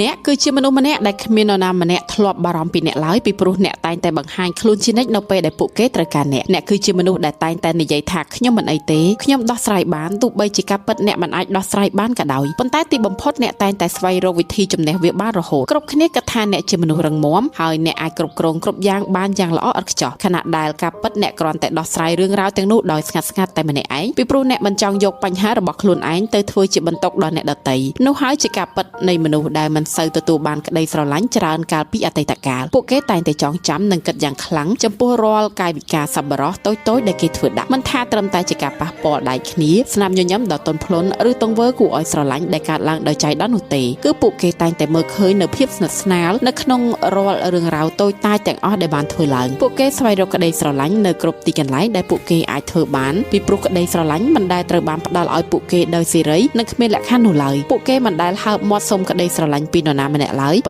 អ្នកគឺជាមនុស្សម្នាក់ដែលគ្មាននរណាម្នាក់ធ្លាប់បារម្ភពីអ្នកឡើយពីព្រោះអ្នកតែងតែបង្ហាញខ្លួនជានិច្ចនៅពេលដែលពួកគេត្រូវការអ្នកអ្នកគឺជាមនុស្សដែលតែងតែនិយាយថាខ្ញុំមិនអីទេខ្ញុំដោះស្រាយបានទោះបីជាការពិតអ្នកមិនអាចដោះស្រាយបានក៏ដោយប៉ុន្តែទីបំផុតអ្នកតែងតែស្វែងរកវិធីជំនះវាបានរហូតគ្រប់គ្នាគិតថាអ្នកជាមនុស្សរឹងមាំហើយអ្នកអាចគ្រប់គ្រងគ្រប់យ៉ាងបានយ៉ាងល្អឥតខ្ចោះខណៈដែលការពិតអ្នកគ្រាន់តែដោះស្រាយរឿងរ៉ាវទាំងនោះដោយស្ងាត់ស្ងាត់តែម្នាក់ឯងពីព្រោះអ្នកមិនចង់យកបញ្ហារបស់ខ្លួនឯងទៅធ្វើជាបន្ទុកដល់អ្នកដទៃនោះហើយជាការពិតនៃមនុស្សដែលមិនសូវទទួលបានក្តីស្រឡាញ់ច្រើនកាលពីអតីតកាលពួកគេតែងតែចងចាំនិងគិតយ៉ាងខ្លាំងចំពោះរាល់កាយវិការសប្បុរសតូចៗដែលគេធ្វើដាក់មិនថាត្រឹមតែជាការប៉ះពាល់ដៃគ្នាស្នាមញញឹមដ៏ទន់ភ្លន់ឬទង្វើគួរឲ្យស្រឡាញ់ដែលកើតឡើងដោយចៃដន្យនោះទេគឺពួកគេតែងតែមើលឃើញនៅភាពស្និទ្ធស្នាលនៅក្នុងរាល់រឿងរ៉ាវតូចតាចទាំងអស់ដែលបានធ្វើឡើងពួកគេស្វែងរកក្តីស្រឡាញ់នៅគ្រប់ទីកន្លែងដែលពួកគេអាចធ្វើបានពីព្រោះក្តីស្រឡាញ់មិនដែលត្រូវបានផ្ដល់ឲ្យពួកគេដោយសេរីនិងគ្មានលក្ខខណ្ឌនោះឡើយពួកគេមិនដែលហើបមាត់សុំក្តីស្រឡាញ់ពីនរណាម្នាក់ឡើយ។